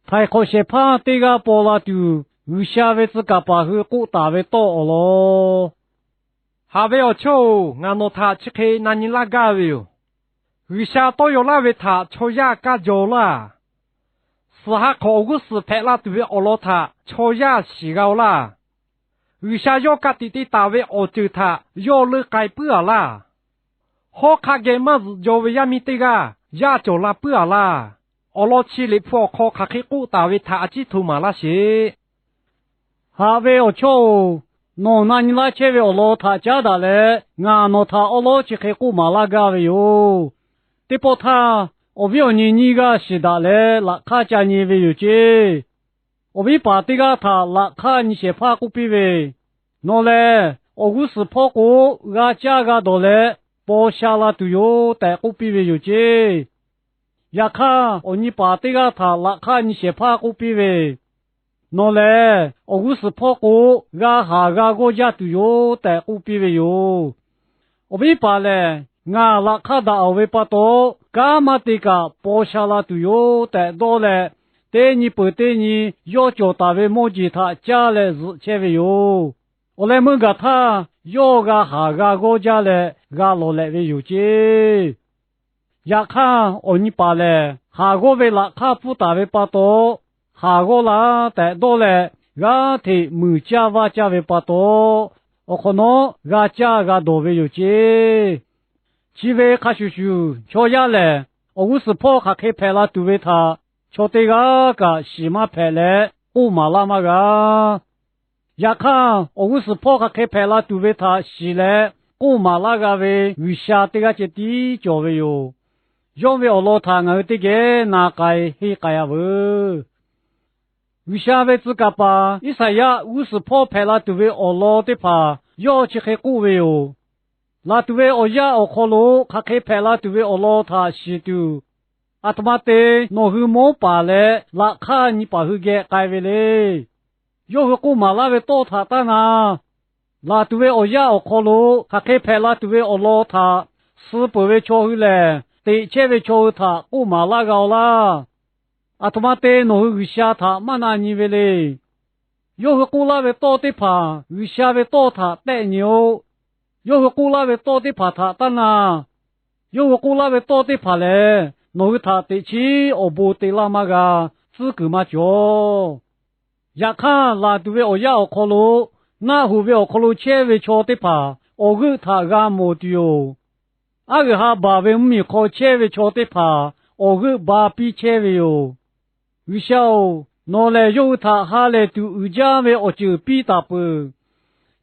htaiˍ hk'awꞈ shehˍ hpaˇ teˇ g'aˇ paw la tuˬ, G'uiˬsha ve tcuh kaˍ paˍ hui k'oˆ taˍ ve tawˇ awˬ lawn. Haꞈ ve awˬ chawˇ-oˬ, ngaˬ nawˬ htaꞈ chi hk'e na nyi laˇ gaˇ ve yoˬ. G'uiˬsha tawˇ yaw laˇ ve htaꞈ chaw yaˇ kaˇ jaw laˇ. Suhˍ ha hk'awꞈ awˬ g'uˇ suhˍ hpehꞈ la tuˬ ve awˬ lawn htaꞈ chaw yaˇ shiˍ g'a-oˬ laˇ. G'uiˬsha yawˇ ka tiꞈ te taˍ ve awˬ ceuˬ htaꞈ yawˇ leuˆ k'ai puiˉ-a laˇ. Hawˉ hk'aˆ geh maˇ zuhꞈ jaw ve yaˇ miˇ teˇ g'aˇ yaˇ cawˬ la puiˉ-a laˇ. Awˬ lawn chi Liꞈ hpu awˬ hk'aw hk'aˬ hk'e k'oˆ taˍ ve htaꞈ a ciˉ hto maˍ laˇ sheˍ. Haꞈ ve awˬ chawˇ-oˬ, nawˬ na nyi laˇ chehˇ ve awˬ lawn htaꞈ caˉ daꞈ leh, ngaˬ nawˬ htaꞈ awˉ lawˉ chi hk'e k'oˆ maˍ laˇ gaˇ ve yoˬ. Teˇ pawˆ htaˇ, awˬ viˉ awˬ nyi nyiˇ g'aˇ shiˍ daꞈ leh laꞈ hk'aˇ ca nyi ve yoˬ ceˇ. Awˬ viˉ paˍ teˇ g'aˇ htaꞈ laꞈ hk'aˇ nyi shehˍ hpaˇ k'oˆ piˇ ve, Nawˬ lehˬ awˬ g'uˇ suhˍ hpawˇ k'o, g'a caˇ g'a dawˬ leh paw sha la tuˬ yoˬ tehꞈ k'oˆ piˇ ve yoˬ ceˇ. Yaꞈ hk'aˇ, awˬ nyi paˍ teˇ g'aˇ htaꞈ laꞈ hk'aˇ nyi shehˍ hpaˇ k'oˆ piˇ ve, Nawˬ lehˬ awˬ g'uˇ suhˍ hpawˇ k'o, g'a haˍ g'a g'awˇ jaˇ tuˬ yoˬ tehꞈ k'oˆ piˇ ve yoˬ. Awˬ viˉ paˍ lehˬ, Ngaˬ laꞈ hk'aˇ daꞈ-oˬ ve pa taw, kanˉ maˇ te kaꞈ paw sha la tuˬ yoˬ tehꞈ dawˇ leh, teˇ nyi peuˬ teˇ nyi yawˇ cawˬ taˍ ve mawˇ jeˬ htaꞈ caˇ leh zuhꞈ chehˇ ve yoˬ. Awˬ leh meuˇ gaˬ htaˇ, yawˇ g'a haˍ g'a g'awˇ jaˇ leh g'a lawˬ lehꞈ ve yoˬ ceˇ. Yaꞈ hk'aˇ, awˬ nyi paˍ lehˬ haˍ g'awˇ ve laꞈ hk'aˇ pfuhˇ taˍ ve pa taw, haˍ g'awˇ la tehꞈ dawˇ leh, g'aˇ hteꞈ muiˬ caˇ vaˇ caˇ ve pa taw, awˬ hk'awꞈ nawˉ g'a caˇ g'a dawˬ ve yoˬ ceˇ. Chi ve hk'a shuˍ shuˍ, chaw yaˇ lehˬ awˬ g'uˇ suhˍ hpawˇ hk'aˬ hk'e hpehꞈ la tuˬ ve htaꞈ chaw teˇ g'aˇ kaꞈ shiˍ maˇ hpehꞈ leh k'oˆ maˍ laˇ maˇ g'a. Yaꞈ hk'aˇ, awˬ g'uˇ suhˍ hpawˇ hk'aˬ hk'e hpehꞈ la tuˬ ve htaꞈ shiˍ leh k'oˆ maˍ laˇ g'a ve G'uiˬsha teˇ g'aˇ ceh tiˉ cawˬ ve yoˬ. Yawˇ ve awˬ lawn htaꞈ ngaˬ hui teˇ geh na k'ai henˇ k'ai-a veuˬ. G'uiˬsha ve tcuh kaˍ paˍ Iˉsaˍyaˆ g'uˇ suhˍ hpawˇ hpehꞈ la tuˬ ve awˬ lawn teˇ hpaˍ yawˇ chi hk'e k'oˆ ve yoˬ. Laˬ tuˬ ve awˬ yanˇ awˬ hk'aw lo hk'aˬ hk'e hpehꞈ la tuˬ ve awˬ lawn htaꞈ shiˍ tuˬ, aˬ htoꞈ ma te nawˬ hui mawˉ paˍ leh laꞈ hk'aˇ nyi paˍ hui geh k'ai ve le. Yawˇ hui k'oˆ maˍ laˇ ve tawˇ htaꞈ taˇ na, laˬ tuˬ ve awˬ yanˇ awˬ hk'aw lo hk'aˬ hk'e hpehꞈ la tuˬ ve awˬ lawn htaꞈ suh peuˬ ve chaw hui lehˬ, teꞈ chehˇ ve chaw hui htaꞈ k'oˆ maˍ laˇ g'a-oˬ laˇ. Aˬ htoꞈ ma te nawˬ hui G'uiˬsha htaꞈ maˇ na nyi ve le. Yawˇ hui k'oˆ laˇ ve tawˇ teˇ hpaˍ G'uiˬsha ve tawˇ htaꞈ tehˆ nyi-oˆ. Yawˇ hui k'oˆ laˇ ve tawˇ teˇ hpaˍ htaꞈ taˇ na. Yawˇ hui k'oˆ laˇ ve tawˇ teˇ hpaˍ lehˬ, nawˬ hui htaꞈ teꞈ chiˉ awˬ bon te laˇ maˇ g'a, tcuhˉ kuiˬ maˇ cawˬ. Yaꞈ hk'aˇ, laˬ tuˬ ve awˬ yanˇ awˬ hk'aw lo, naˆ hoꞈ ve awˬ hk'aw lo chehˇ ve chaw teˇ hpaˍ awˬ g'euˆ htaꞈ g'a mawˬ tuˬ yoˬ. Aˉ g'uiˬ ha baˬ ve mvuhˇmiˬ hk'aw chehˇ ve chaw teˇ hpaˍ awˬ g'euˆ ba piˇ chehˇ ve yoˬ. G'uiˬsha-oˬ, nawˬ lehˬ yawˇ hui htaꞈ ha lehˬ tuˬ uiˍ jaˇ ve awˬ ceuˬ piˇ taˍ peuˬ.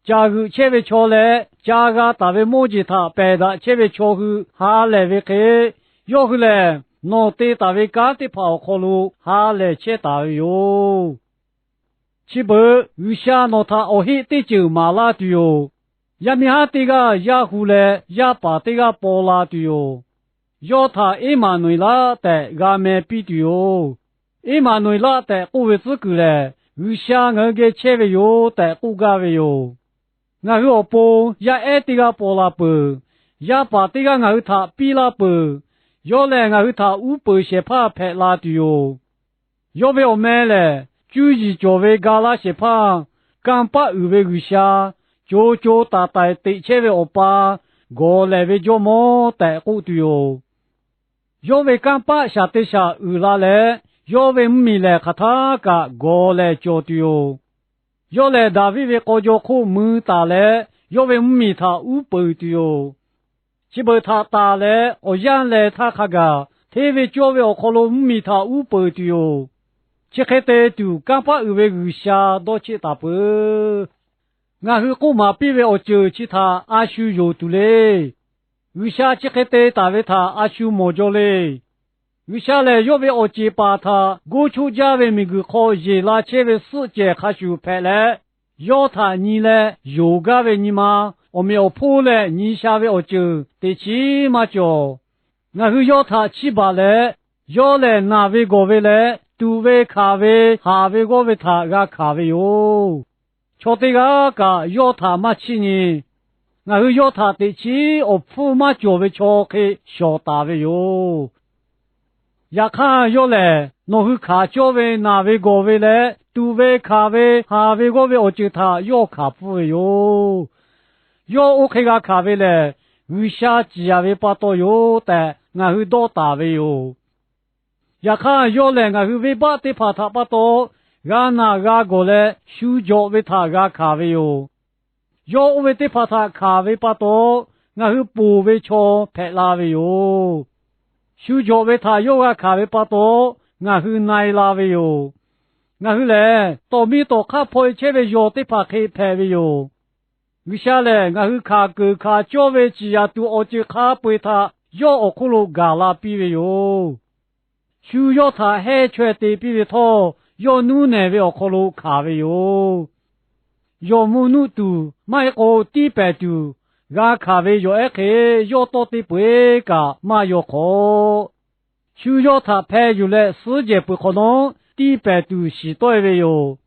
Caˬ g'euꞈ chehˇ ve chaw leh ca g'a taˍ ve mawˇ jeˬ htaꞈ pehˬ daꞈ chehˇ ve chaw hui ha lehˬ ve hk'e, yawˇ hui lehˬ nawˬ te taˍ ve kanˉ teˇ hpaˍ awˬ hk'aw lo ha lehˬ chehˇ taˍ ve yoˬ. Chi beuꞈ G'uiˬsha nawˬ htaꞈ awˬ heˆ teˇ ceuˬ maˍ laˇ tuˬ yoˬ. Yaˇ miˇ haˉ teˇ g'aˇ yaˇ hu leh, yaˇ paˍ teˇ g'aˇ paw la tuˬ yoˬ. Yawˇ htaꞈ Eˇmaˍnoˍeˍlaˆ tehꞈ g'a meh piˇ tuˬ yoˬ. Eˇmaˍnoˍeˍlaˆ tehꞈ k'oˆ ve tcuhˉ kuiˬ lehˬ, G'uiˬsha ngaˬ hui geh chehˇ ve yoˬ tehꞈ k'oˆ gaˇ ve yoˬ. Ngaˬ hui awˬ pon yaˇ ehˉ teˇ g'aˇ paw la peuˬ. Yaˇ paˍ teˇ g'aˇ ngaˬ hui htaꞈ piˇ laˇ peuˬ. Yawˇ lehˬ ngaˬ hui htaꞈ uˉ peunˍ shehˍ hpaˇ hpehꞈ la tuˬ yoˬ. Yawˇ ve awˬ meh lehˬ, cuˇ yiˍ cawˬ ve ga laˇ shehˍ hpaˇ, kanˇ paˆ uiˍ ve G'uiˬsha, co co taiˍ taiˍ teꞈ chehˇ ve Awˬ pa, gawˬ lehˬ ve Jawˇmawˇ tehꞈ k'oˆ tuˬ yoˬ. Yawˇ ve kanˇ paˆ shaˍ te shaˍ uiˍ la leh, yawˇ ve mvuhˇmiˬ lehˬ hk'aˬ htaˇ kaꞈ gawˬ lehˬ cawˬ tuˬ yoˬ. Yawˇ lehˬ Daˍviˆ ve k'aw jaw hk'oˆ mui taˍ leh, yawˇ ve mvuhˇmiˬ htaꞈ uˉ peunˍ tuˬ yoˬ. Chi beuꞈ htaꞈ taˍ leh awˬ yanˇ leh htaˇ hk'a gaˬ hteˇ ve cawˇ ve awˬ hk'aw lo mvuhˇmiˬ htaꞈ uˉ peunˍ tuˬ yoˬ. Chi hk'e te tuˬ, kanˇ paˆ uiˍ ve G'uiˬsha dawˇ cheˆ taˍ peuˬ. Ngaˬ hui k'oˆ maˍ piˇ ve awˬ ceuˬ chi htaꞈ a shu yonˍ tuˬ le. G'uiˬsha chi hk'e te taˍ ve htaꞈ a shu mawˬ jaw le. G'uiˬsha lehˬ, yawˇ ve awˬ ceˬ paˍ htaꞈ goˇ choˆ jaˇ ve miˬguiˬ hk'aw yeˬ la chehˇ ve suhˆ cehˬ hk'a shuˍ hpehꞈ leh, yawˇ htaꞈ nyi leh yonˍ gaˇ ve nyi ma, awˬ meꞈ awˬ hponˇ leh nyi sha ve awˬ ceuˬ teꞈ chiˉ maˇ cawˬ. Ngaˬ hui yawˇ htaꞈ chiˇ baˬ leh, yawˇ lehˬ naˬ ve gawˬ ve leh tuꞈ ve hkanˍ ve haˍ ve g'awˇ ve htaꞈ g'a hkanˍ ve yoˬ. Chaw teˇ g'aˇ kaꞈ yawˇ htaꞈ maˇ chiˇ nyi. Ngaˬ hui yawˇ htaꞈ teꞈ chiˉ awˬ hpfuhˇ maˇ cawˬ ve chaw hk'e shawˍ taˍ ve yoˬ. Yaꞈ hk'aˇ, yawˇ lehˬ nawˬ hui hkanˍ cawˇ ve naˬ ve gawˬ ve leh tuꞈ ve hkanˍ ve haˍ ve g'awˇ ve awˬ ceuˬ htaꞈ yawˇ hkanˍ pfuhˇ ve yoˬ. Yawˇ oˇ hk'e g'a hkanˍ ve lehˬ, G'uiˬsha ciˍ yanˍ ve pa taw yoˬ tehꞈ ngaˬ hui dawˇ taˍ ve yoˬ. Yaꞈ hk'aˇ, yawˇ lehˬ ngaˬ hui venˇbaˆ teˇ hpaˍ htaꞈ pa taw g'a naˬ g'a gawˬ leh shu jawꞈ ve htaꞈ g'a hkanˍ ve yoˬ. Yawˇ oˇ ve teˇ hpaˍ htaꞈ hkanˍ ve pa taw, ngaˬ hui ponˬ ve chaw hpehꞈ la ve yoˬ. Shu jawꞈ ve htaꞈ yawˇ g'a hkanˍ ve pa taw, ngaˬ hui na-e la ve yoˬ. Ngaˬ hui lehˬ, tawˍ miˇ tawˍ hk'aˇ hpaw-e chehˇ ve yawˬ teˇ hpaˍ hk'e hpehꞈ ve yoˬ. G'uiˬsha lehˬ, ngaˬ hui hkanˍ keunˍ hkanˍ cawˇ ve ciˍ yanˍ tuˬ awˬ ceuˬ hk'a peu-eˬ htaꞈ yawˇ awˬ hk'oˆ lo gaˬ la piˇ ve yoˬ. Shu yawˇ htaꞈ hehnˇ chaweh te piˇ ve htawˇ, yawˇ nuˇ nehˬ ve awˬ hk'aw lo hkanˍ ve yoˬ. Yawˬ mvuh nuˆ tuˬ maˇ heˆ k'o tiˇ pehˍ tuˬ g'a hkanˍ ve yawˬ ehˉ hk'e, yawˇ tawˇ teˇ peu-eˬ kaꞈ maˇ yaw hk'awꞈ. Shu yawˇ htaꞈ hpeh yuˬ leh suhˉ jehˬ peuˬ hk'awꞈ nawˉ, tiˇ pehˍ tuˬ shiˍ tawˆ-e ve yoˬ.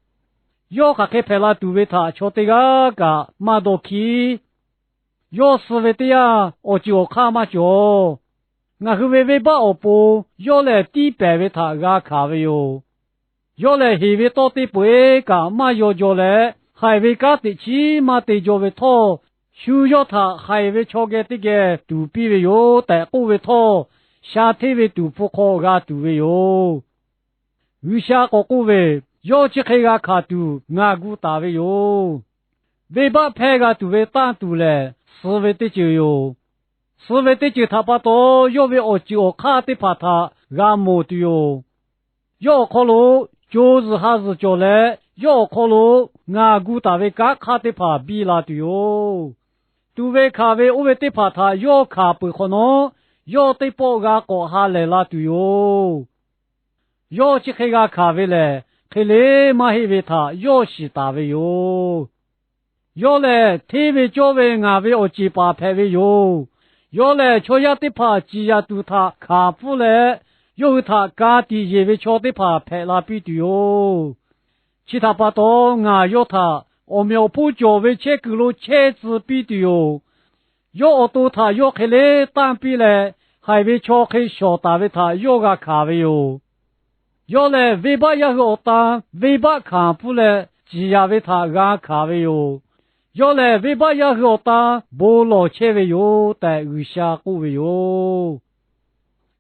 Yawˇ hk'aˬ hk'e hpehꞈ la tuˬ ve htaꞈ chaw teˇ g'aˇ kaꞈ maˇ dawˇ hkiˉ. Yawˇ suh ve teˇ yanˇ, awˬ ceuˬ awˬ hk'aˇ maˇ cawˬ. Ngaˬ hui ve venˇbaˆ awˬ pon yawˇ lehˬ tiˇ pehˍ ve htaꞈ g'a hkanˍ ve yoˬ. Yawˇ lehˬ, heˍ ve tawˇ teˇ peu-eˬ kaꞈ maˇ yaw jaw leh, haiˬ ve kanˉ teꞈ chiˉ maˇ te jaw ve htawˇ, shu yawˇ htaꞈ haiˬ ve chaw geh teˇ geh tuˍ piˇ ve yoˬ tehꞈ k'oˆ ve htawˇ, sha hteˇ ve tuˍ hpfuh hk'aw g'a tuˍ ve yoˬ. G'uiˬsha k'awꞈ k'oˆ ve, Yawˇ chi hk'e g'a hkanˍ tuˬ ngaˬ gu taˍ ve yoˬ. Venˇbaˆ hpehˇ g'a tuˬ ve tanˇ tuˬ lehˬ, suh ve teˇ ceuˬ yoˬ. Suh ve teˇ ceuˬ htaꞈ pa taw, yawˇ ve awˬ ceuˬ awˬ hk'aˇ teˇ hpaˍ htaꞈ g'a mawˬ tuˬ yoˬ. Yawˇ awˬ hk'aw lo co zuhˬ ha zuhˬ cawˬ leh, yawˇ awˬ hk'aw lo ngaˬ gu taˍ ve kanˉ hk'aˇ teˇ hpaˍ biˇ la tuˬ yoˬ. Tuꞈ ve hkanˍ ve oˇ ve teˇ hpaˍ htaꞈ yawˇ hkanˍ peuˬ hk'awꞈ nawˉ, yawˇ teˇ pawˆ g'a k'awꞈ ha lehˬ la tuˬ yoˬ. Yawˇ chi hk'e g'a hkanˍ ve lehˬ, hk'e le maˇ heˆ ve htaꞈ yawˇ shiˍ taˍ ve yoˬ. Yawˇ lehˬ, hteˇ ve cawˇ ve ngaˬ ve awˬ ceˬ paˍ hpehꞈ ve yoˬ. Yawˇ lehˬ, chaw yaˇ teˇ hpaˍ ciˍ yanˍ tuˬ htaꞈ hkanˍ pfuhˇ leh, yawˇ hui htaꞈ ka tiꞈ yeˬ ve chaw teˇ hpaˍ hpehꞈ la piˇ tuˬ yoˬ. Chi htaꞈ pa taw, ngaˬ yawˇ htaꞈ awˬ meꞈ awˬ hponˇ cawˬ ve chehˇ kuiˬ lo chehˇ tcuh piˇ tuˬ yoˬ. Yawˇ awˬ to htaꞈ yawˇ hk'e le tanˇ piˇ leh, haiˬ ve chaw hk'e shawˍ taˍ ve htaꞈ yawˇ g'a hkanˍ ve yoˬ. Yawˇ lehˬ, venˇbaˆ yaˇ hui awˬ tan venˇbaˆ hkanˍ pfuhˇ leh ciˍ yanˍ ve htaꞈ g'a hkanˍ ve yoˬ. Yawˇ lehˬ, venˇbaˆ yaˇ hui awˬ tan bon lawˬ chehˇ ve yoˬ tehꞈ, G'uiˬsha k'oˆ ve yoˬ.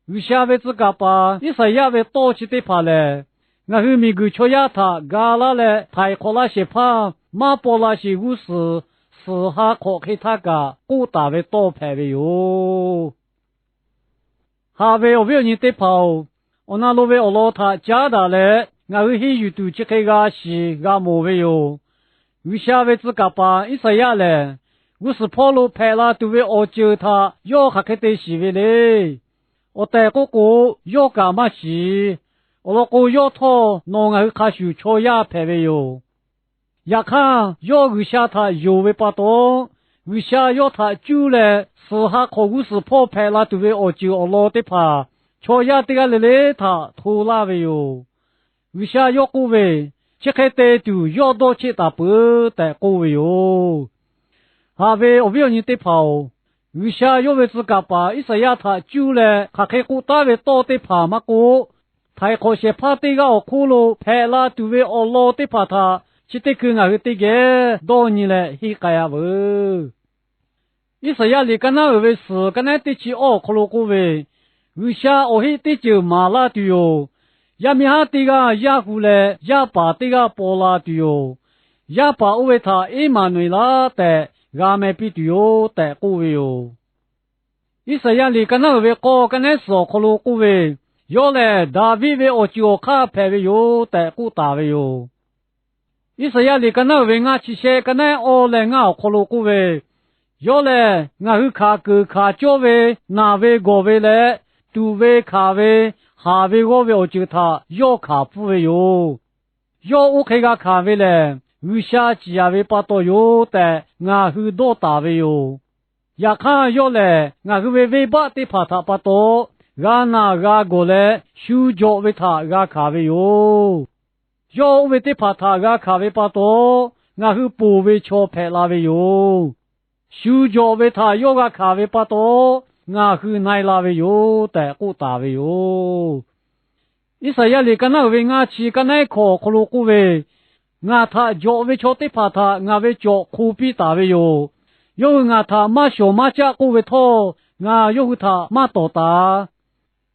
G'uiˬsha ve tcuh kaˍ paˍ Iˉsaˍyaˆ ve tawˇ chi teˇ hpaˍ lehˬ, ngaˬ hui miˬguiˬ chaw yaˇ htaꞈ ga laˇ leh htaiˍ hk'awꞈ laˇ shehˍ hpaˇ maˇ paw la sheˍ g'uˇ suhˍ, suhˍ ha hk'awꞈ hk'e htaˇ kaꞈ k'oˆ taˍ ve tawˇ hpehꞈ ve yoˬ. Haꞈ ve awˬ viˉ awˬ nyi teˇ hpaˍ-oˬ, awˬ na lo ve awˬ lawn htaꞈ caˉ daꞈ leh, ngaˬ hui henˇ yuˬ tuˬ chi hk'e g'a shiˍ g'a mawˬ ve yoˬ. G'uiˬsha ve tcuh kaˍ paˍ Iˉsaˍyaˆ lehˬ, g'uˇ suhˍ hpawˇ lo hpehꞈ la tuˬ ve awˬ ceuˬ htaꞈ yawˇ hk'aˬ hk'e te shiˍ ve le. Awˬ tehˬ k'oˆ k'o, yawˇ kaꞈ maˇ shiˍ. Awˬ lawn k'o, yawˇ htawˇ nawˬ ngaˬ hui hk'a shuˍ chaw yaˇ hpehꞈ ve yoˬ. Yaꞈ hk'aˇ, yawˇ G'uiˬsha htaꞈ yonˍ ve pa taw, G'uiˬsha yawˇ htaꞈ cuˇ leh, suhˍ ha hk'awꞈ g'uˇ suhˍ hpawˇ hpehꞈ la tuˬ ve awˬ ceuˬ awˬ lawn teˇ hpaˍ chaw yaˇ teˇ g'aˇ le le htaꞈ hto laˇ ve yoˬ. G'uiˬsha yawˇ k'oˆ ve, Chi hk'e te tuˬ yawˇ dawˇ cheˆ taˍ peuˬ tehꞈ k'oˆ ve yoˬ. Haꞈ ve awˬ viˉ awˬ nyi teˇ hpaˍ-oˬ, G'uiˬsha yawˇ ve tcuh kaˍ paˍ Iˉsaˍyaˆ htaꞈ cuˇ leh hk'aˬ hk'e k'oˆ taˉ ve tawˇ teˇ hpaˍ maˇ k'oˆ, htaiˍ hk'awꞈ shehˍ hpaˇ teˇ g'aˇ awˬ hk'oˆ lo hpehꞈ la tuˬ ve awˬ lawn teˇ hpaˍ htaꞈ chi teˇ hkui ngaˬ hui teˇ geh dawˇ nyi leh henˇ k'ai-a veuˬ. Iˉsaˍyaˆ liꞈ kaˇ naˉ uiˍ ve suhˍ kaˇ naˉ teˇ chi awˇ awˬ hk'aw lo k'oˆ ve, G'uiˬsha awˬ heˆ teˇ ceuˬ maˍ laˇ tuˬ yoˬ. Yaˇ miˇ haˉ teˇ g'aˇ yaˇ hu leh, yaˇ paˍ teˇ g'aˇ paw la tuˬ yoˬ. Yaˇ paˍ oˇ ve htaꞈ Eˇmaˍnuˍeˍlaˆ tehꞈ g'a meh piˇ tuˬ yoˬ tehꞈ k'oˆ ve yoˬ. Iˉsaˍyaˆ liꞈ kaˇ naˉ uiˍ ve k'awˇ kaˇ naˉ suhˍ awˬ hk'aw lo k'oˆ ve, Yawˇ lehˬ Daˍviˆ ve awˬ ceuˬ awˬ hk'aˇ hpehꞈ ve yoˬ tehꞈ k'oˆ taˍ ve yoˬ. Iˉsaˍyaˆ liꞈ kaˇ naˉ uiˍ ve ngaˇ chi shehˆ kaˇ naˉ awˇ leh ngaˇ awˬ hk'aw lo k'oˆ ve, Yawˇ lehˬ ngaˬ hui hkanˍ keunˍ hkanˍ cawˇ ve naˬ ve gawˬ ve leh tuꞈ ve hkanˍ ve haˍ ve g'awˇ ve awˬ ceuˬ htaꞈ yawˇ hkanˍ pfuhˇ ve yoˬ. Yawˇ oˇ hk'e g'a hkanˍ ve lehˬ, G'uiˬsha ciˍ yanˍ ve pa taw yoˬ tehꞈ ngaˬ hui dawˇ taˍ ve yoˬ. Yaꞈ hk'aˇ, yawˇ lehˬ ngaˬ hui ve venˇbaˆ teˇ hpaˍ htaꞈ pa taw g'a naˬ g'a gawˬ leh shu jawꞈ ve htaꞈ g'a hkanˍ ve yoˬ. Yawˇ oˇ ve teˇ hpaˍ htaꞈ g'a hkanˍ ve pa taw, ngaˬ hui ponˬ ve chaw hpehꞈ la ve yoˬ. Shu jawꞈ ve htaꞈ yawˇ g'a hkanˍ ve pa taw, ngaˬ hui na-e la ve yoˬ tehꞈ k'oˆ taˍ ve yoˬ. Iˉsaˍyaˆ liꞈ kaˇ naˉ uiˍ ve ngaˇ chi kaˇ naˉ hkawꞈ awˬ hk'aw lo k'oˆ ve, Ngaˬ htaꞈ jawꞈ ve chaw teˇ hpaˍ htaꞈ ngaˬ ve cawꞈ hk'o piˇ taˍ ve yoˬ. Yawˇ hui ngaˬ htaꞈ maˇ shawˍ maˇ caˆ k'oˆ ve htawˇ, ngaˬ yawˇ hui htaꞈ maˇ tawˍ taˍ.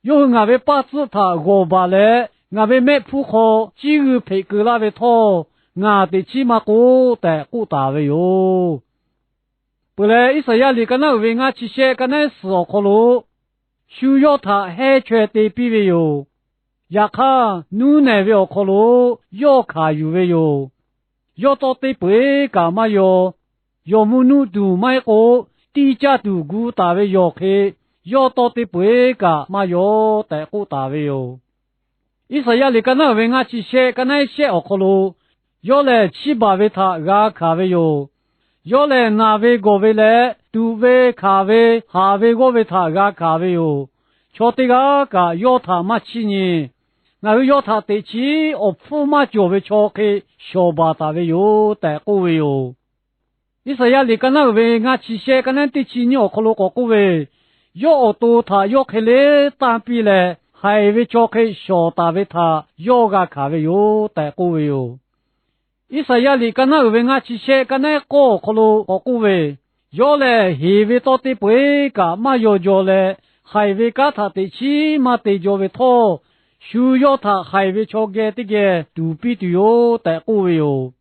Yawˇ hui ngaˬ ve paˇ tcuhˆ htaꞈ g'awˬ baˬ leh, ngaˬ ve mehˆ hpfuhˇ hk'aw ciˇ g'uiˬ hpeꞈ keu laˇ ve htawˇ, ngaˬ teꞈ chiˉ maˇ k'oˆ tehꞈ k'oˆ taˍ ve yoˬ. Peuˬ leh, Iˉsaˍyaˆ liꞈ kaˇ naˉ uiˍ ve ngaˇ chi shehˆ kaˇ naˉ suhˍ awˬ hk'aw lo, shu yawˇ htaꞈ hehnˇ chaweh te piˇ ve yoˬ. Yaꞈ hk'aˇ, nuˇ nehˬ ve awˬ hk'aw lo yawˇ hkanˍ yuˬ ve yoˬ. Yawˇ tawˇ teˇ peu-eˬ kaꞈ maˇ yaw. Yawˬ mvuhˇ nuˆ tuˬ maˇ heˆ k'o, tiˇ caˇ tuˬ gu taˍ ve yawˬ hk'e, yawˇ tawˇ teˇ peu-eˬ kaꞈ maˇ yaw tehꞈ k'oˆ taˍ ve yoˬ. Iˉsaˍyaˆ liꞈ kaˇ naˉ uiˍ ve ngaˇ chi shehˆ kaˇ naˉ shehˆ awˬ hk'aw lo, yawˇ lehˬ chiˇ baˬ ve htaꞈ g'a hkanˍ ve yoˬ. Yawˇ lehˬ naˬ ve gawˬ ve leh tuꞈ ve hkanˍ ve haˍ ve g'awˇ ve htaꞈ g'a hkanˍ ve yoˬ. Chaw teˇ g'aˇ kaꞈ yawˇ htaꞈ maˇ chiˇ nyi. Ngaˬ hui yawˇ htaꞈ teꞈ chiˉ awˬ hpfuhˇ maˇ cawˬ ve chaw hk'e shawˍ baˬ taˍ ve yoˬ tehꞈ k'oˆ ve yoˬ. Iˉsaˍyaˆ liꞈ kaˇ naˉ uiˍ ve ngaˇ chi shehˆ kaˇ naˉ teˇ chi nyiˇ awˬ hk'aw lo k'awꞈ k'oˆ ve, Yawˇ awˬ to htaꞈ yawˇ hk'e le tanˇ piˇ leh, haiˬ ve chaw hk'e shawˍ taˍ ve htaꞈ yawˇ g'a hkanˍ ve yoˬ tehꞈ k'oˆ ve yoˬ. Iˉsaˍyaˆ liꞈ kaˇ naˉ uiˍ ve ngaˇ chi shehˆ kaˇ naˉ k'awˇ awˬ hk'aw lo k'awꞈ k'oˆ ve, Yawˇ lehˬ heˍ ve tawˇ teˇ peu-eˬ kaꞈ maˇ yaw jaw leh, haiˬ ve kanˉ htaꞈ teꞈ chiˉ maˇ te jaw ve htawˇ, shu yawˇ htaꞈ haiˬ ve chaw geh teˇ geh tuˍ piˇ tuˬ yoˬ tehꞈ k'oˆ ve yoˬ.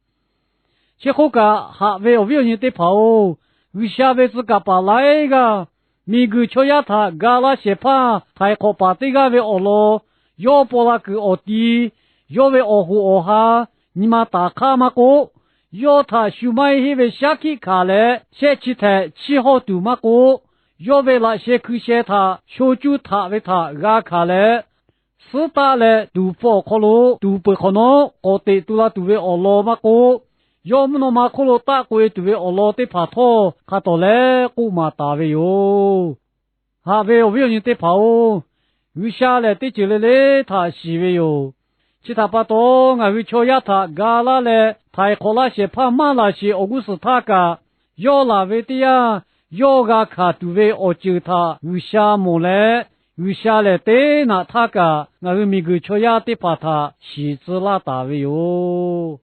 Chi hk'oˆ kaꞈ, haꞈ ve awˬ viˉ awˬ nyi teˇ hpaˍ-oˬ, G'uiˬsha ve tcuh kaˍ paˍ laiˉ g'aˇ miˬguiˬ chaw yaˇ htaꞈ ga laˇ shehˍ hpaˇ htaiˍ hk'awꞈ paˍ teˇ g'aˇ ve awˬ lawn, yawˇ paw la kuiˬ awˬ ti, yawˇ ve awˬ hoꞈ awˬ ha, nyi ma taˍ hk'aˇ maˇ k'oˆ, yawˇ htaꞈ shu maˇ heˆ ve shaˉ hkiˆ hkanˍ leh, shehˆ chi htehꞈ chiˇ hawˇ tuˬ maˇ k'oˆ, yawˇ ve laꞈ sheh hkui sheh htaꞈ sho cuˇ htaꞈ ve htaꞈ g'a hkanˍ leh, suhˉ taˆ leh tuˍ hpfuh awˬ hk'aw lo tuˍ peuˬ hk'awꞈ nawˉ k'awꞈ teꞈ tu la tuˬ ve awˬ lawn maˇ k'oˆ, yawˇ mvuhˇ naw ma hk'oˆ lo taˆ k'oꞈ-e tuˬ ve awˬ lawn teˇ hpaˍ htawˇ hk'a tawˍ leh k'oˆ maˍ taˍ ve yoˬ. Haꞈ ve awˬ viˉ awˬ nyi teˇ hpaˍ-oˬ, G'uiˬsha lehˬ teˇ ceuˬ le le htaꞈ shiˍ ve yoˬ. Chi htaꞈ pa taw, ngaˬ hui chaw yaˇ htaꞈ ga laˇ leh htaiˍ hk'awꞈ laˇ shehˍ hpaˇ maˇ laˬ sheˍ awˬ g'uˇ suhˍ htaˇ kaꞈ, yawˇ laˬ ve teˇ yanˇ, yawˇ g'a hkanˍ tuˬ ve awˬ ceuˬ htaꞈ G'uiˬsha mawˬ leh, G'uiˬsha lehˬ teˇ naꞈ htaˇ kaꞈ ngaˬ hui miˬguiˬ chaw yaˇ teˇ hpaˍ htaꞈ shiˍ tcuh laˇ taˍ ve yoˬ.